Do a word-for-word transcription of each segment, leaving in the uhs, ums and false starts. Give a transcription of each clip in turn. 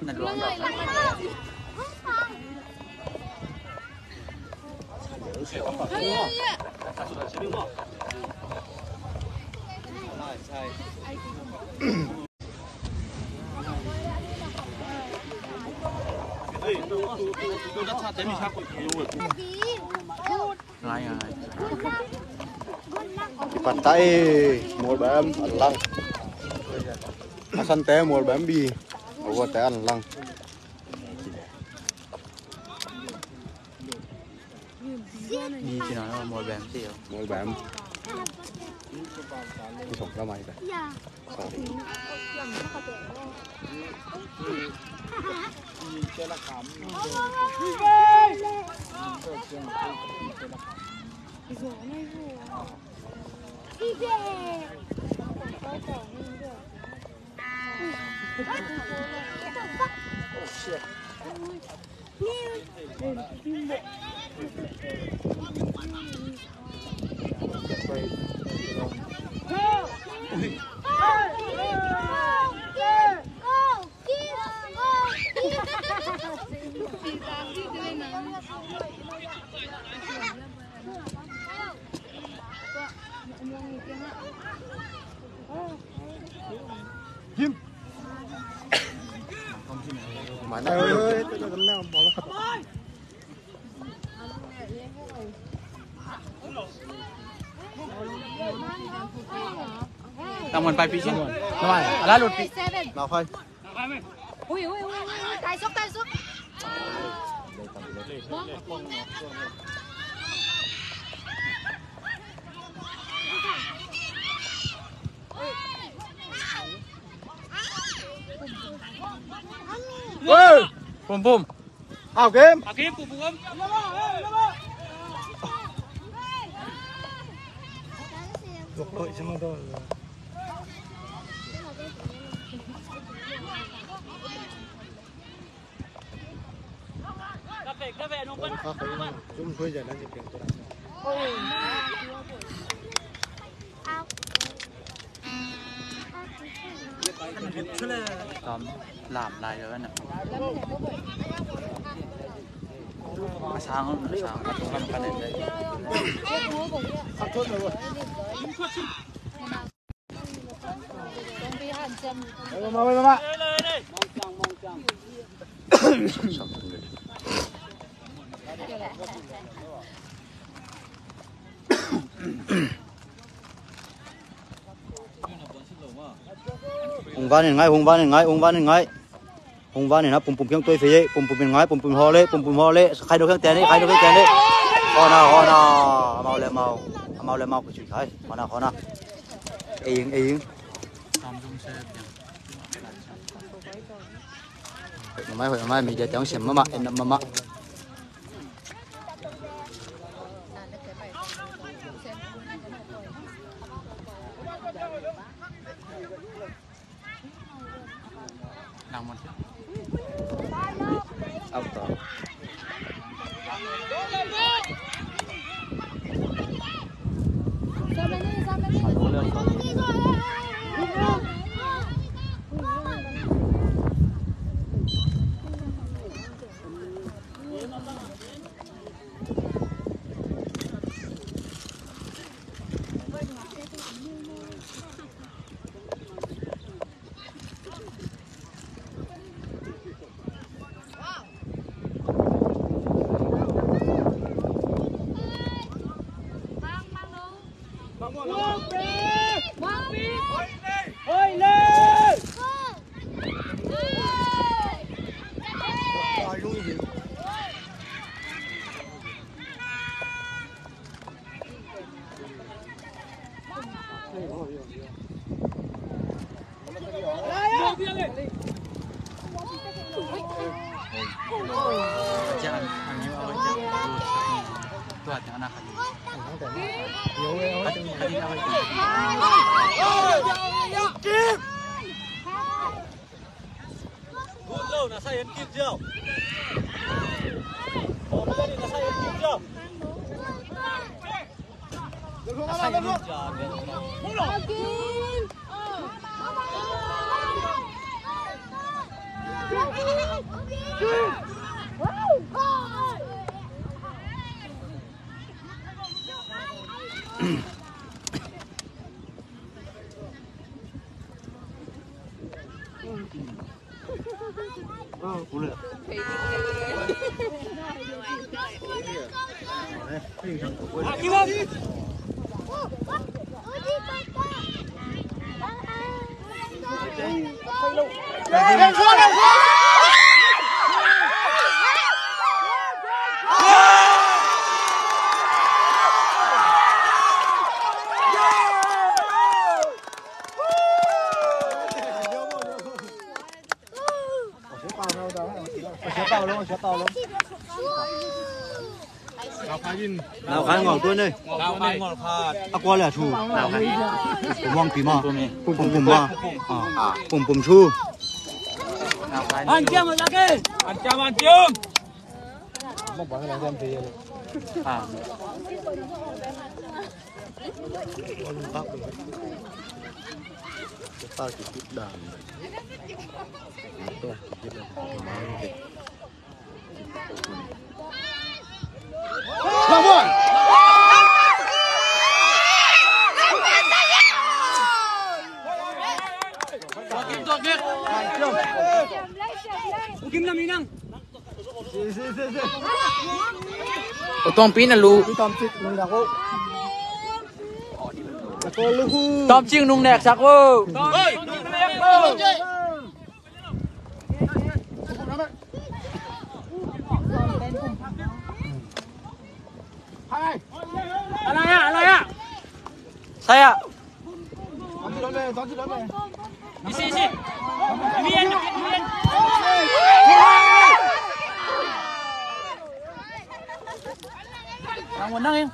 Na luang. Kipat ta e, mual bam, a lang. A sante mual bam bi. A vuate a lang. Ni ci na mual bam ci. Mual bam. Ni song la mai ta. Sorry. Tang man pai pi sin. Tang man. Ala lut pi. Lau khai. Ui, ui, ui, ui, ui. Tai suk, tai suk. Ui. Bum, bum. Out game. Out game, bum, bum. Tam lam lai lo na. Sang, sang, ka tung kan kan. Hong van in ngai, hong van in ngai, hong van in ngai. Hong van in a, Pumpum kiang tuai fei e, Pumpum in ngai, Pumpum hawl e, Pumpum hawl e, khai no kiang ten e, khai no kiang ten e. Kona, kona, amau le amau, amau le amau, kicui khai, kona, kona. Ei ing, ei ing. Hoih mamai, hoih mamai, media te hong sem mama, en mama. Nau khan ngol tuan ei. Nau khan ngol khat. A kua le a thu. Nau khan. Pum wang pi ma. Pum pum ma. Ah, pum pum thu. An kiam a lak ei. An kiam, an kiam. Ah. U Tawmpi na lu. Tawmcik nung nek sak uh. Saya. Isi, isi. Imi en, imi en. Nang, nang, eh.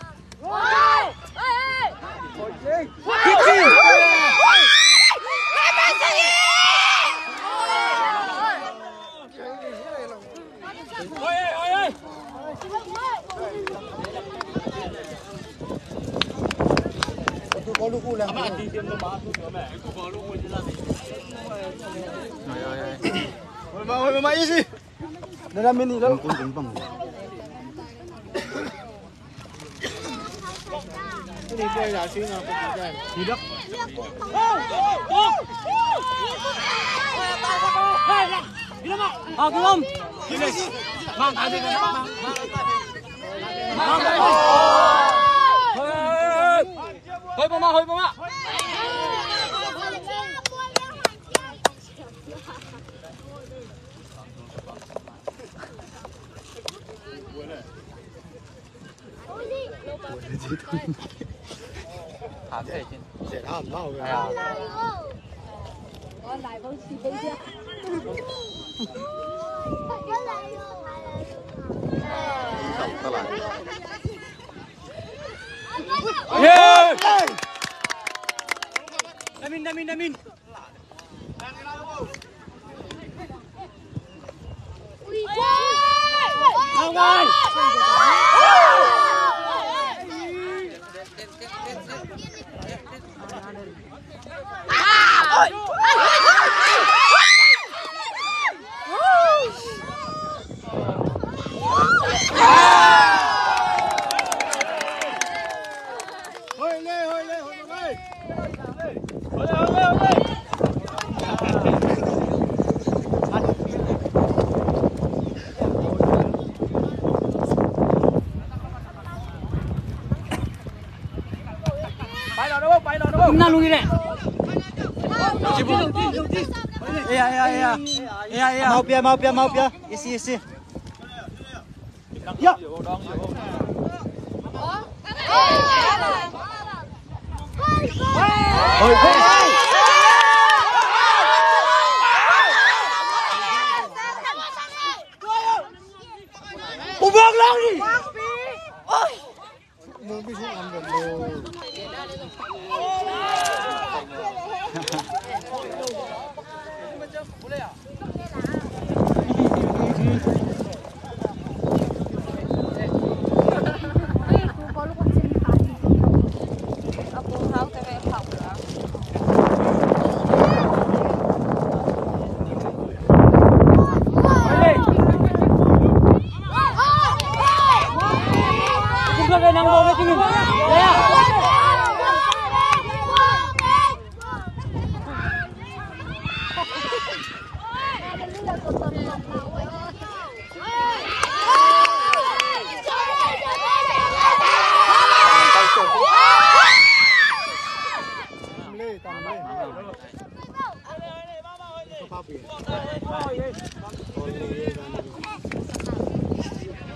Namin, namin, namin. Mau pia, mau pia, mau pia. Isi, isi.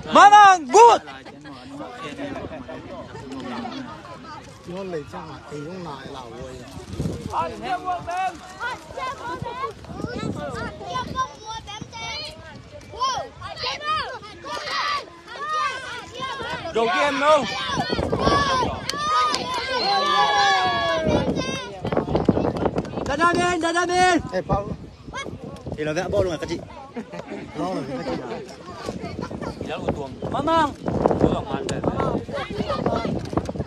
Mamang, good! Dong ki em no. Dada min, dada min. Eh, Paul. Eh, lo vek bol nga kaji. Lo lo kaji. Ilal utuang. Mamang.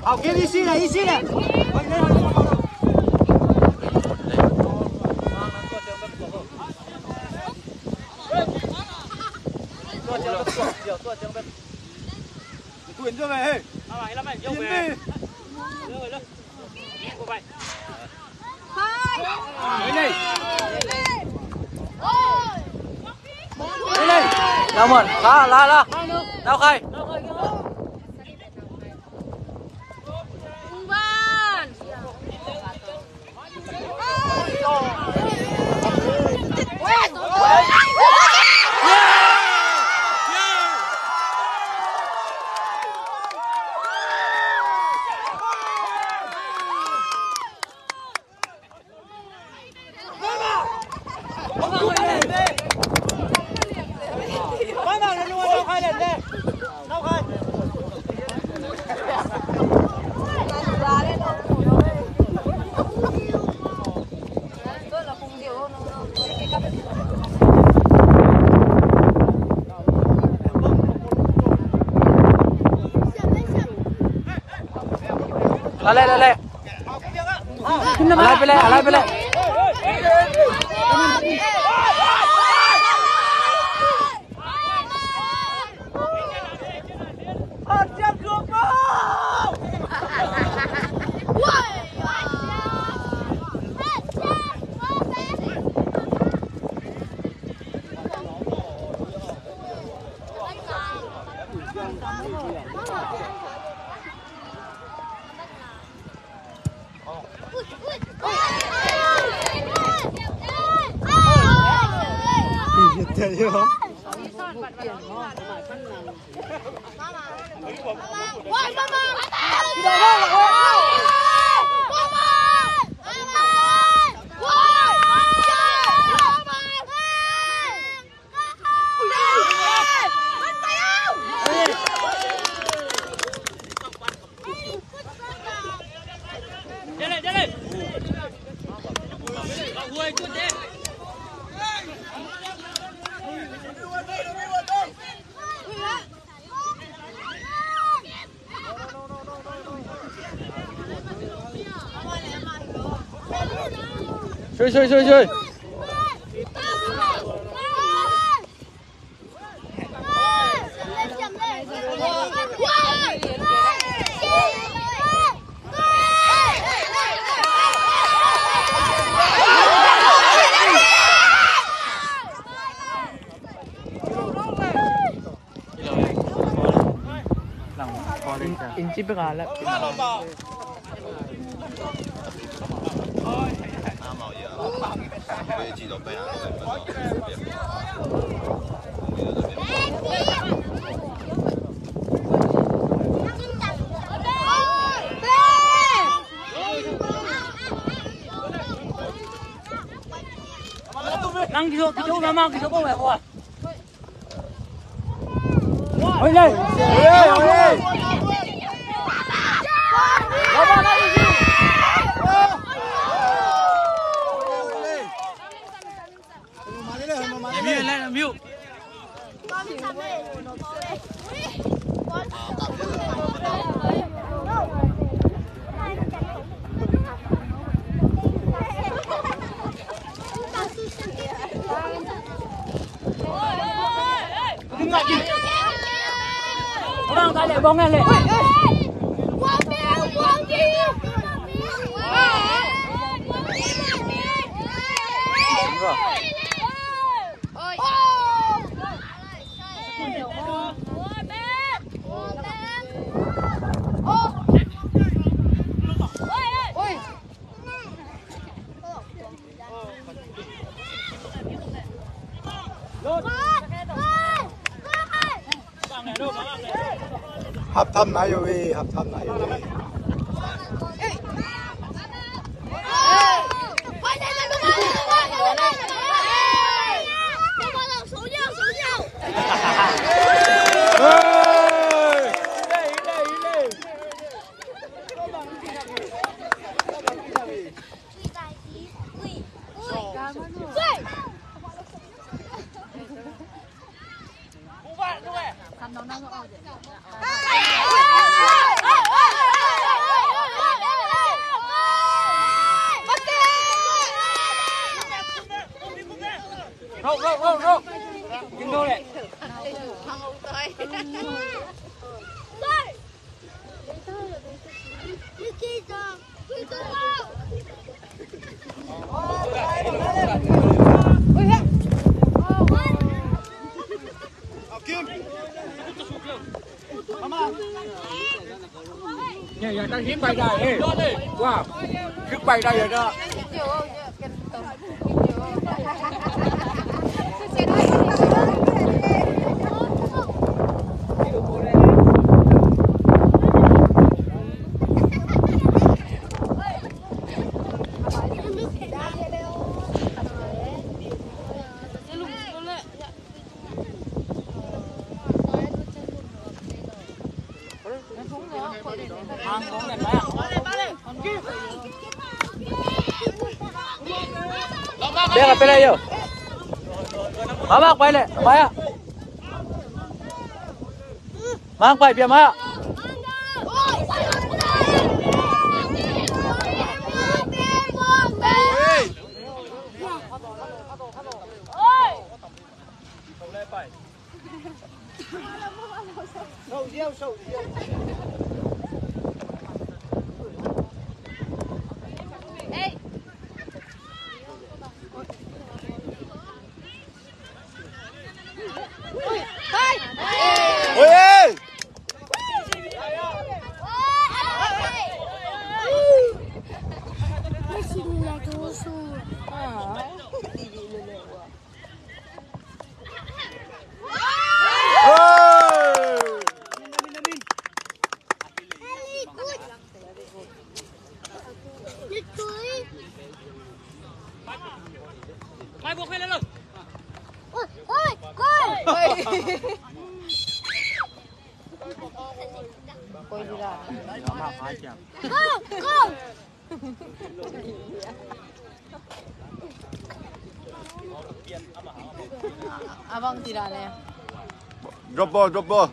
Au, ke isi na, isi na. Lau muan. Ka, la, la. Lau khai. Lale, lale. Alai pele, alai pele. Sui, sui, sui, sui. Inci bek a lap. Nang kiso, kiso, mama, kiso ko, eh, ko. Hap tham nai yo ve, hap tham nai yo ve. Bek a pia lai yo. Mamak pai le, pai a. Mamak pai pia ma. Abang tidak ne. Drop ball, drop ball.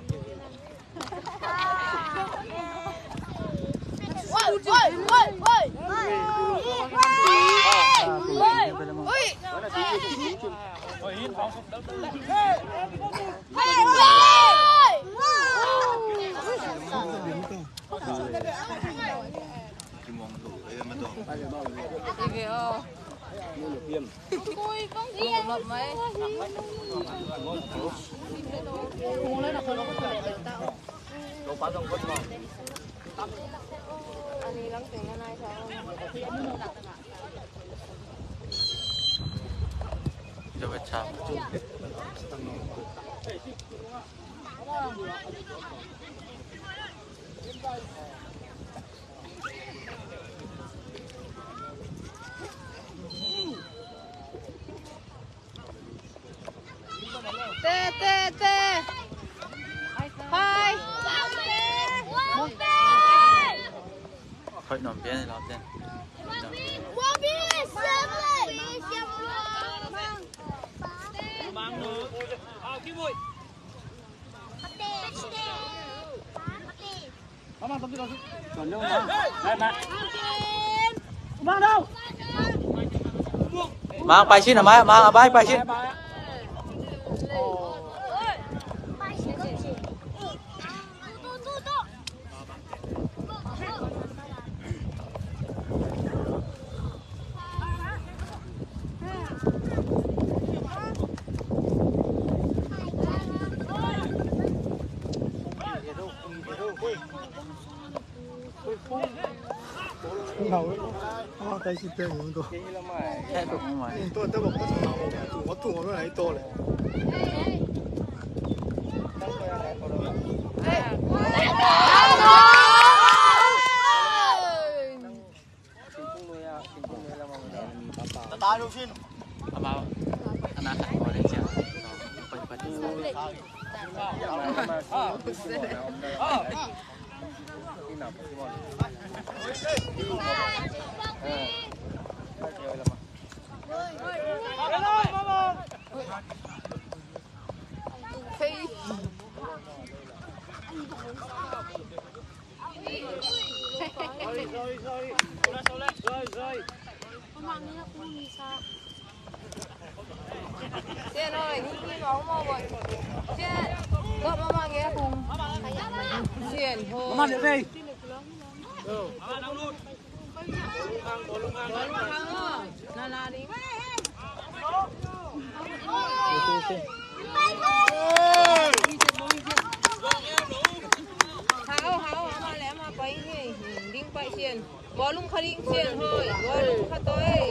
Te, te, te. Hai. Hoih nuam pian i lawm ten. Mang pai sin a mai, mang a bai pai sin. Hau, hau, ama le ama pai hi. Ding pai sian. Bawlung kha ding sian hoi. Bawlung kha toi.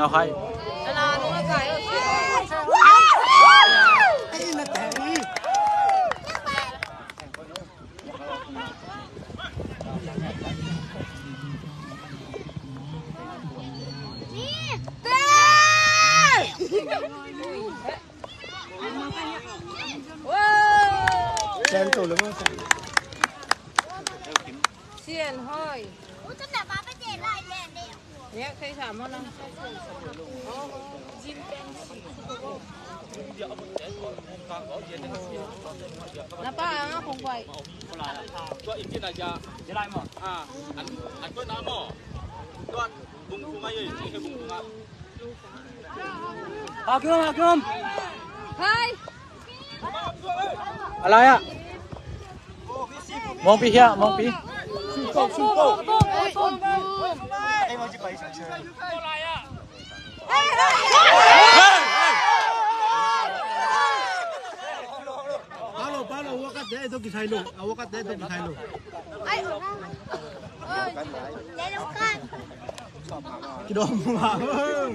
Nau khai. Sian hoi. Na pa ang a kong pai. Hai. Alaya. Mongpi hia, Mongpi. Palo, palo, wakat de, itu kisai lo. Wakat de, itu kisai lo. Kidawm hua bang.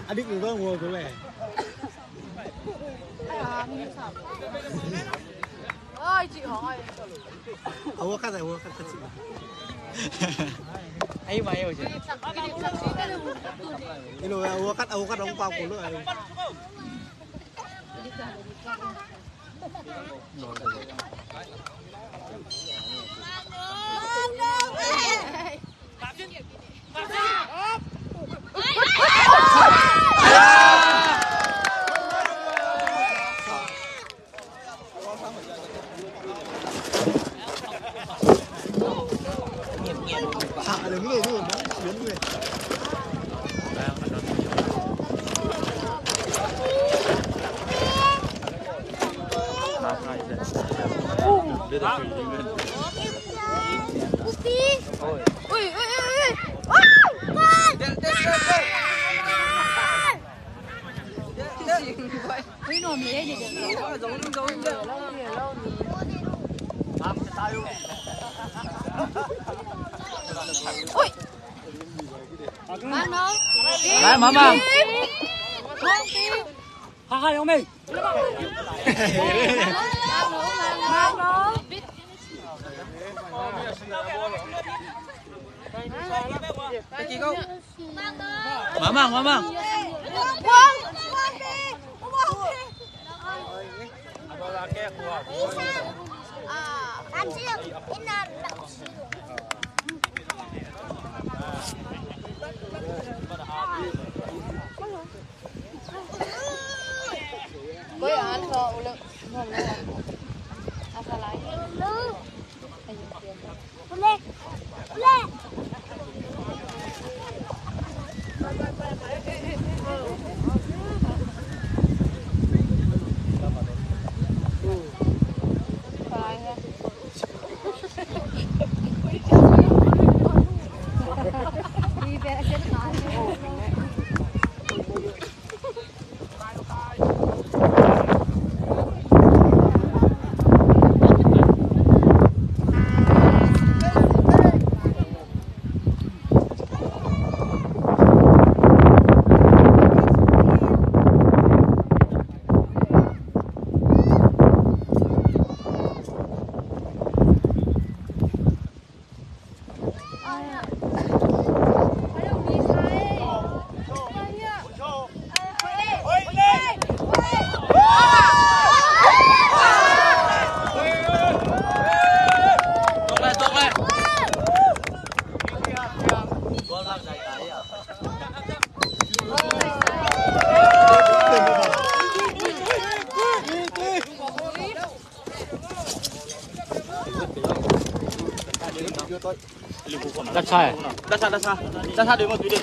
Adik nung kong hua kong le. Oi, cik hong oi. Awak kat, awak kat, kat cik. Ai mai oi cik. Ino awak kat, awak kat hong pau kong lo ai. Ui. Mang no. Lai, Mang, Mang. Mang pi. Ha, ha, Yong Mei. Mang no. Mang no. Mang, Mang, Mang, Mang. Dasha, dasha, dasha, dasha, dia mau tu dia.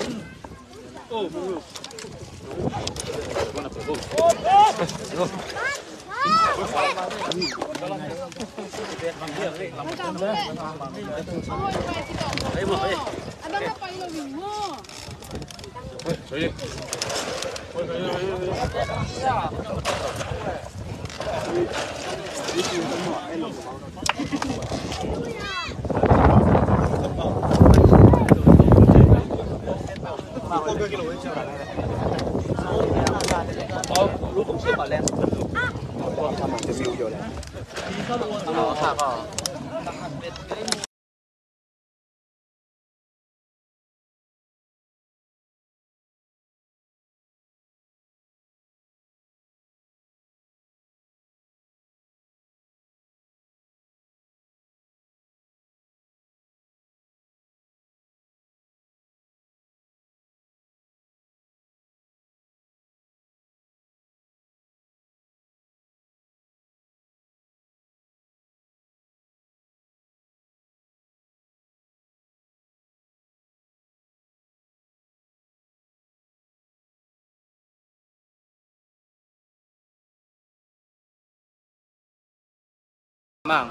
Mang.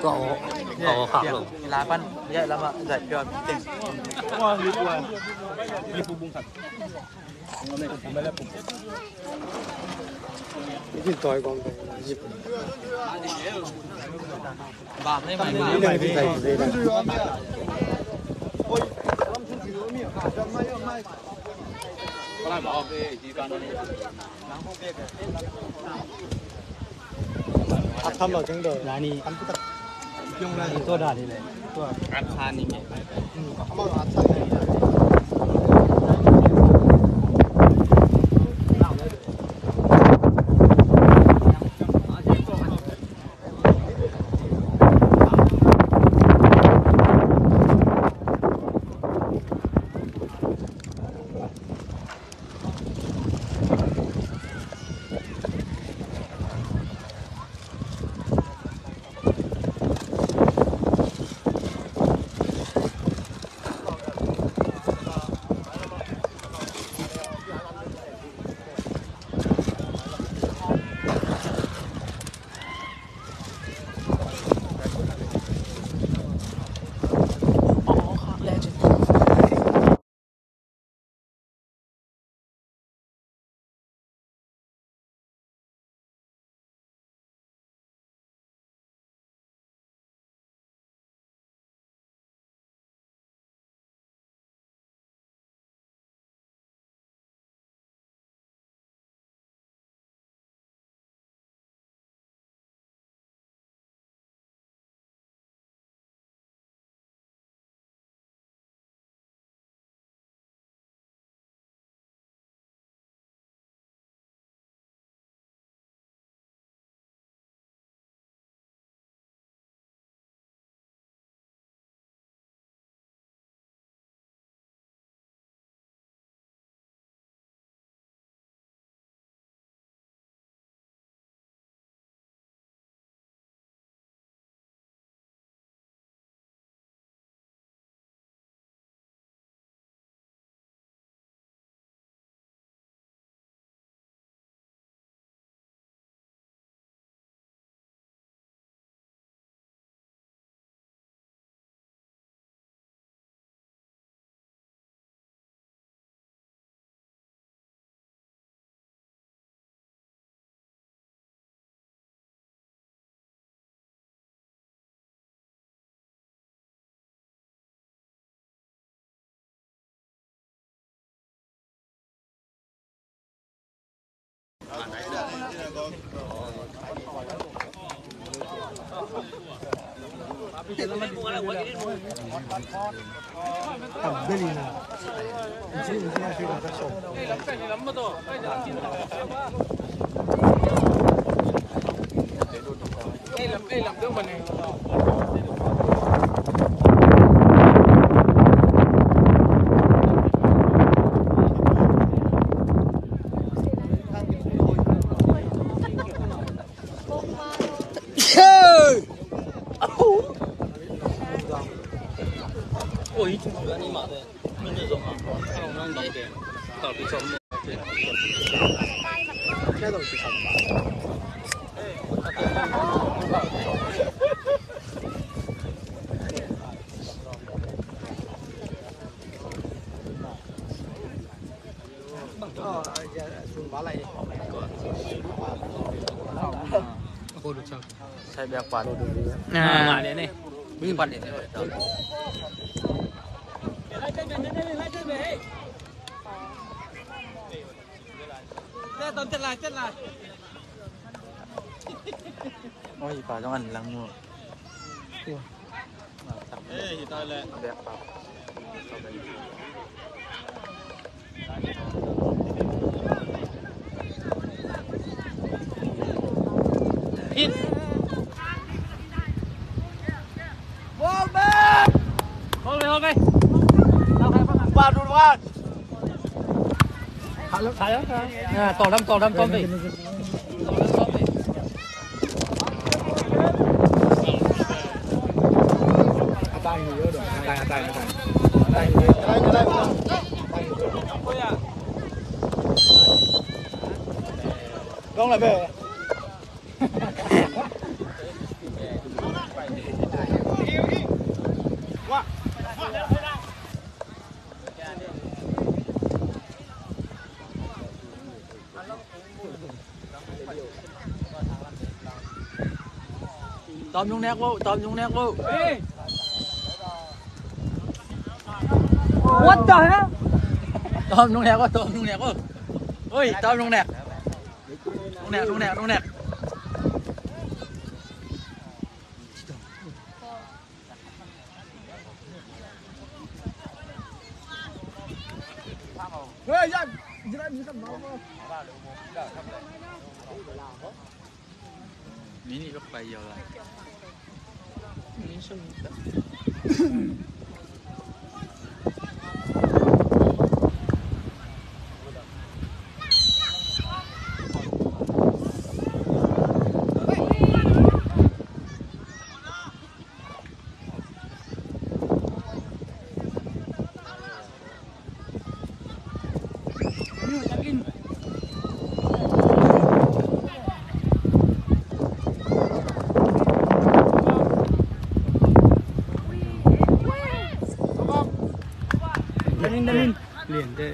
Tua aw, aw khak lo. Lai pan, ya lama zai pia ting. Wah, li wah. Li pu bung khat. Ni toy kong. A tham lo keng do. Lani. Lani tua da ni le. Tua. A tham ni me. Sai biak pan. Ah, ma le ne. Bi pan le ne. Oi, pa dong an lang mu. Hold me! Hold me, hold me. One, one. Tawm lam, tawm lam, tawm lam. Dong la be. Tawm lungnek vo, tawm lungnek vo. What the hell? Tawm lungnek vo, tawm lungnek vo. Oi, tawm lungnek. Lungnek, lungnek, lungnek. Minute bek pai yau lai. Damin, damin. Lian te.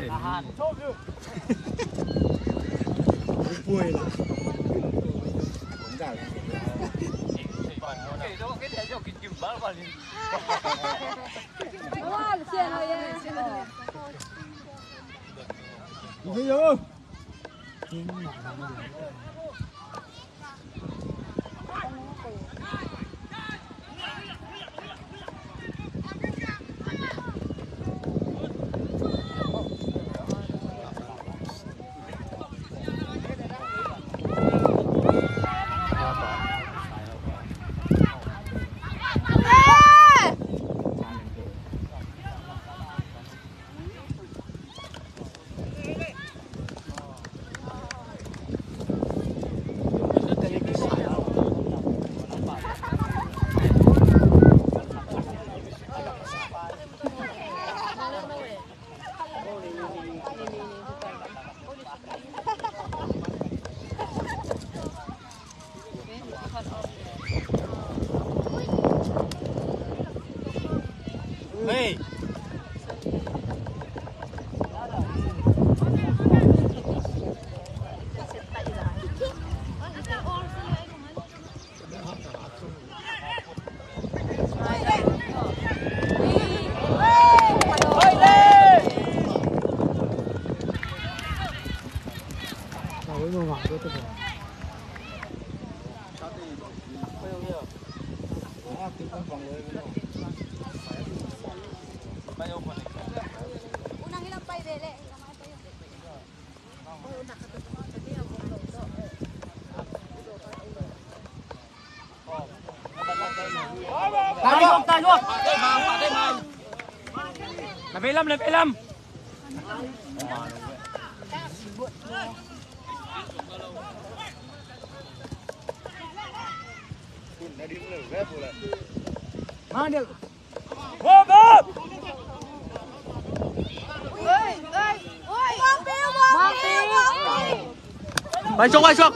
Na vei lam, na vei lam. Mang dia. Vai, Sok, vai, Sok.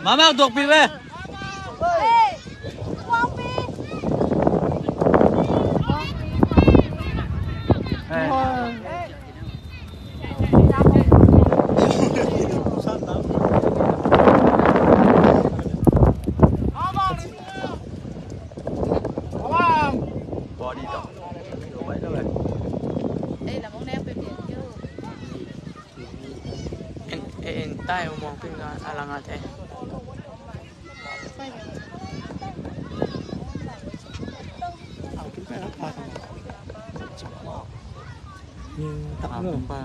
Mama, dok pi ve. En, en, en tai mong ping a, a lang a te.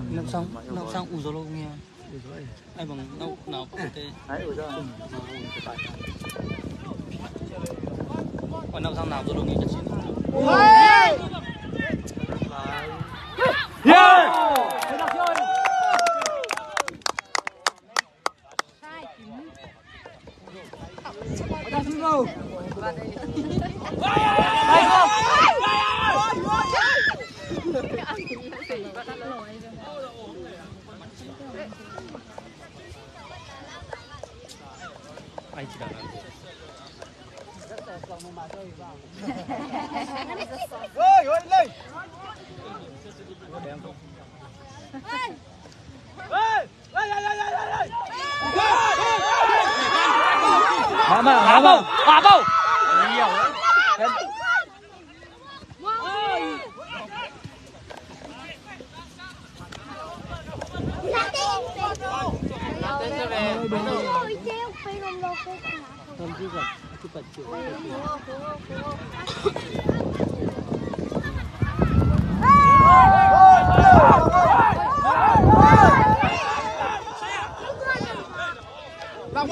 Nau sang, nau sang u zo lo ngia. Ai bang nau, nau te. Wan nau sang nau zo lo ngia ka cin. Yeah! Mama, mama. Abau.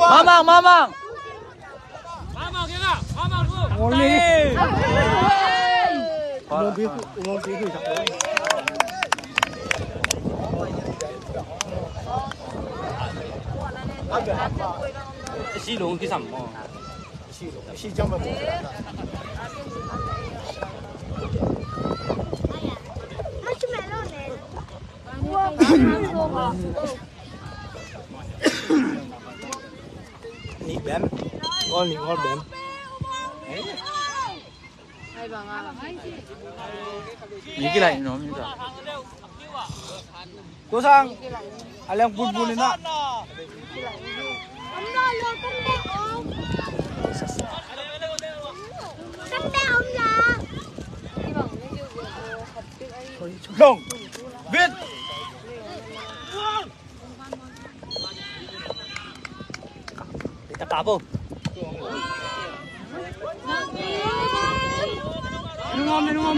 Mamang, mamang. Ni bem. Gol ni gol bem. Ni kilai no mi sa. Tusang. Aleng bulbul ina. Long. Bit. Ita kabo. Nungom, nungom.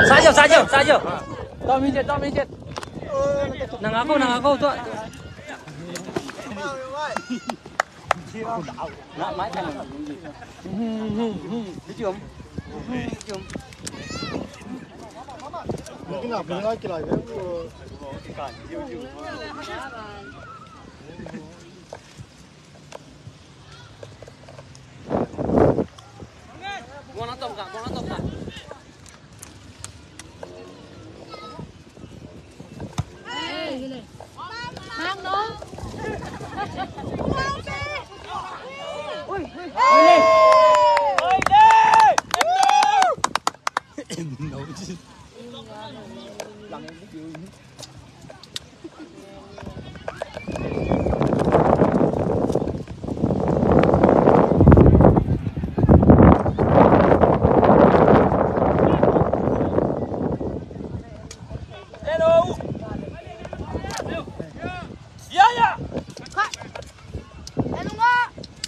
Sa jo, sa jo, sa jo. Tawm hi jet, tawm hi jet. Nang a ko, nang a ko, tua. Nang mai thang. Hi jom. Hi jom.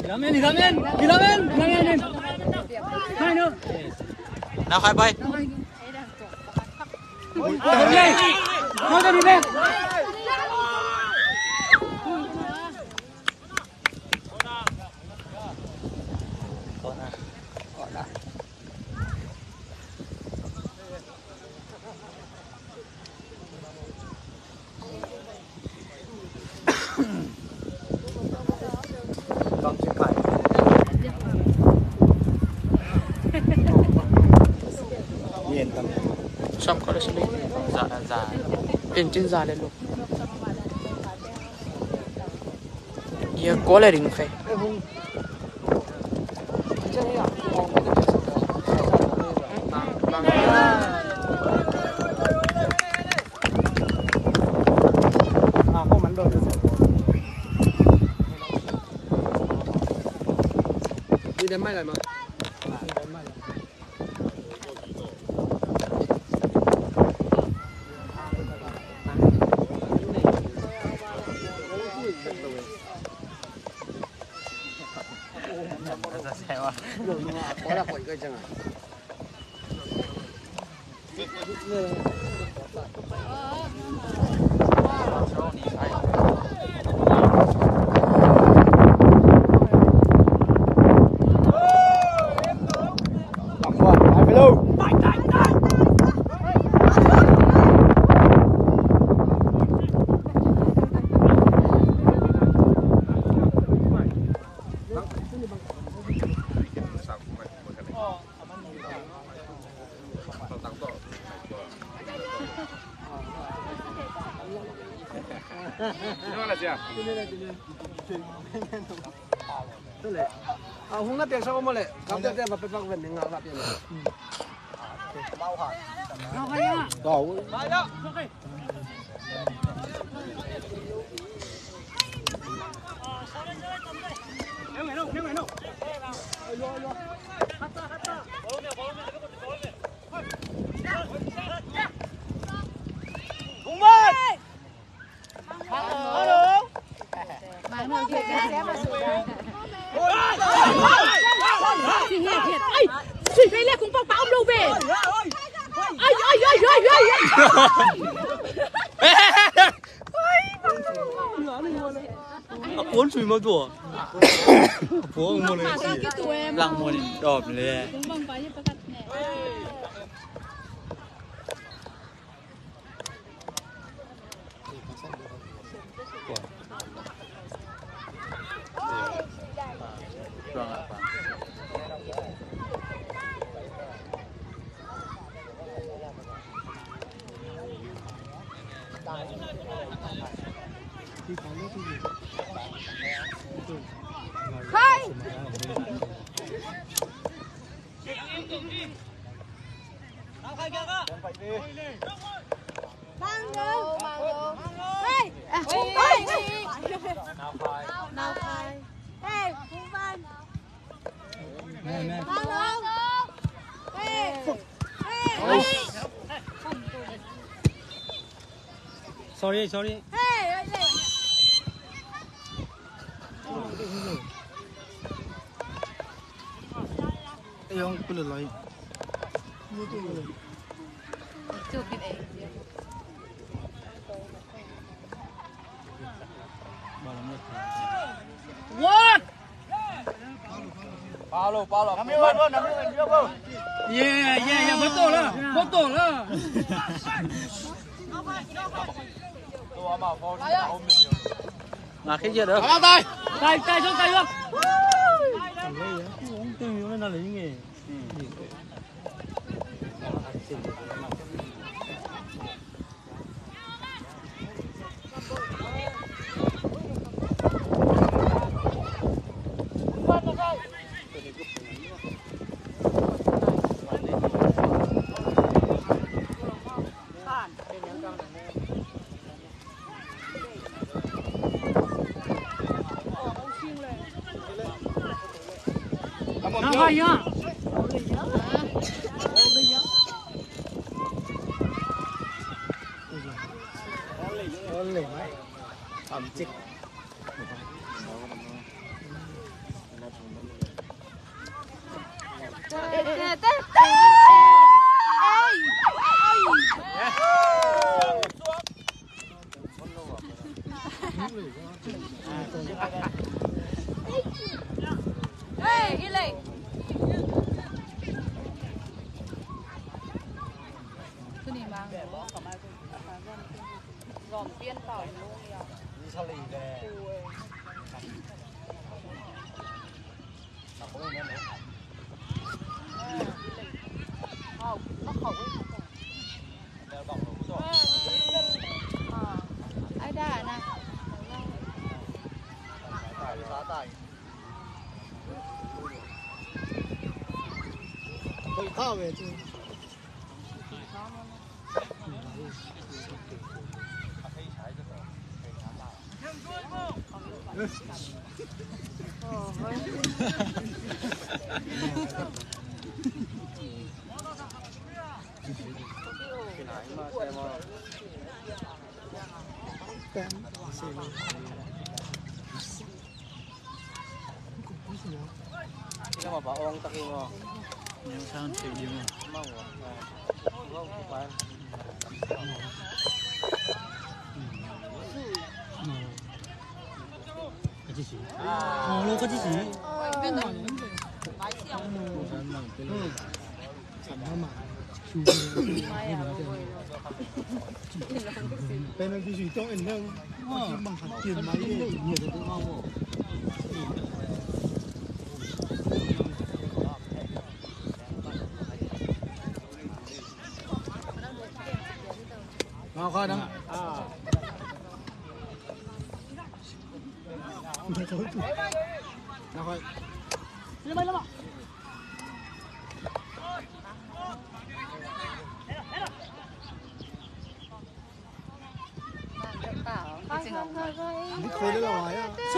Kilamen, kilamen, kilamen, kilamen. Hai no. Now khai pai. Sam kau le sini. Za, za. Inchin za le lo. Ia kau le ring fe. A hong na piaksak om le, kam te te ba pe pak ven ning a la piak. Ai, sui ve le kung pau pau lo ve. Ai, ai, ai, ai, ai, ai. A puan sui ma tua. A puan mo le si. Lang mo ni dop le. Hai. Mang Lu, Mang Lu. Hey, hey, hey. Nau Khai. Hey, Phú Văn. Mang Lu. Hey, hey, hey. Sorry, sorry. Hey, hey, hey. Ê, ông cứ lười lười. What? Paulo, Paulo. Yeah, yeah, yeah, betul lah. Betul lah. Ngak khit ciat ah. Tay, tay, tay, tay.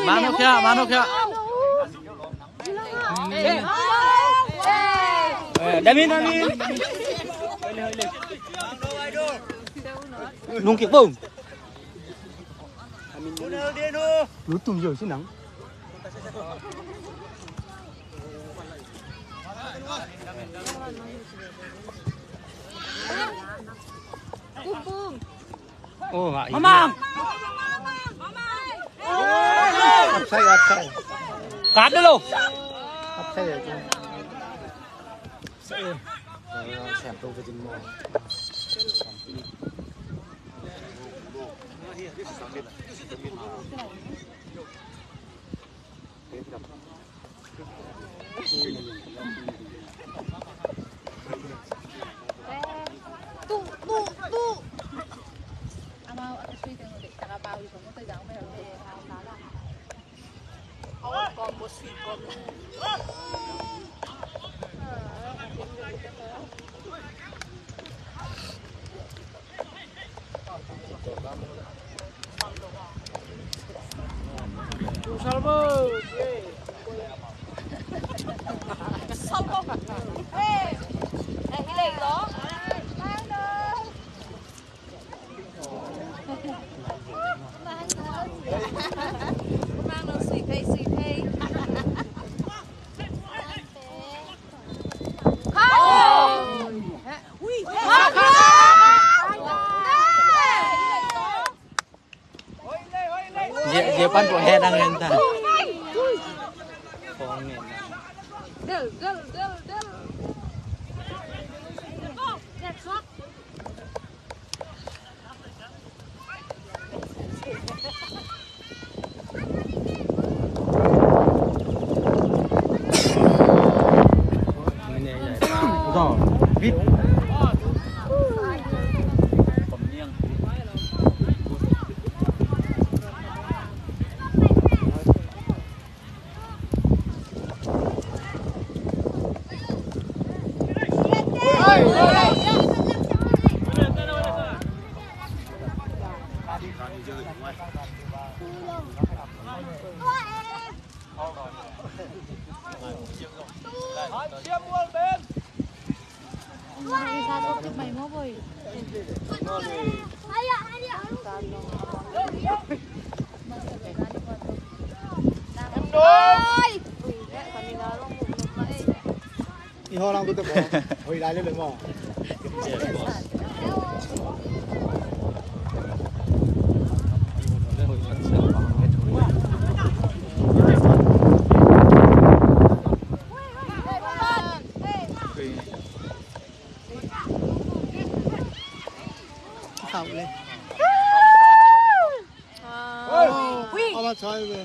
Mano kya, mano kya. Eh, Damin, Damin. Nung kik bông. Lutung yo sinang. Bông, bông. Oh, Mamang. Upside, upside. Cut dulu. Upside ya. Dia pan ko head ang renta. I ho lang tu te ko. Hoi lai le le mo. Khau le. Ui. Ama chai ve.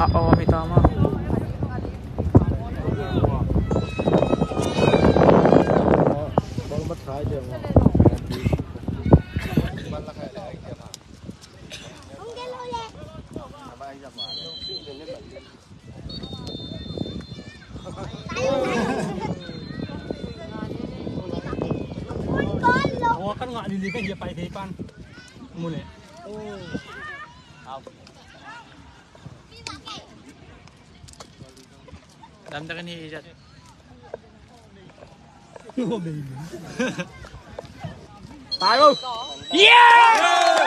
A om i ta ma. Awa kan ngah lili kan hia pai thei pan. Mu le. Dam tak ni ijat. Talo. Yeah!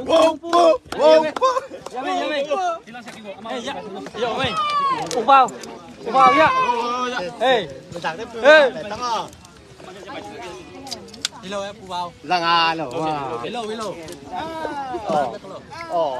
Wow, wow, wow, wow. Ufau. Ufau ya. Hey. Hey. Hello, eh, Pu Bau. Lang ah, hello. Hello, hello. Oh. Oh.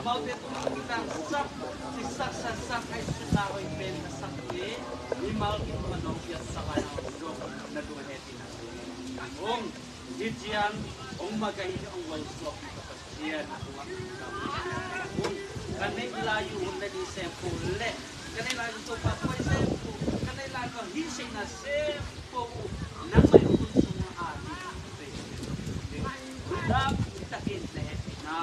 Amaute tungah a kitangsak, kisaksasak a i sutna hoih pen a sakte, mimal in manawh piaksak a na zong na tung a hehpihna hong. Hih ciang hong makaih, hong gualsuak ka Pasian a tungah ka neih lai uh hun na ding sem ko leh, ka neih lai uh Topa koi sem ko, ka neih lai uh ka hih seihna sem ko uh, nangmah in hun sungah a ding dap takin na hehpihna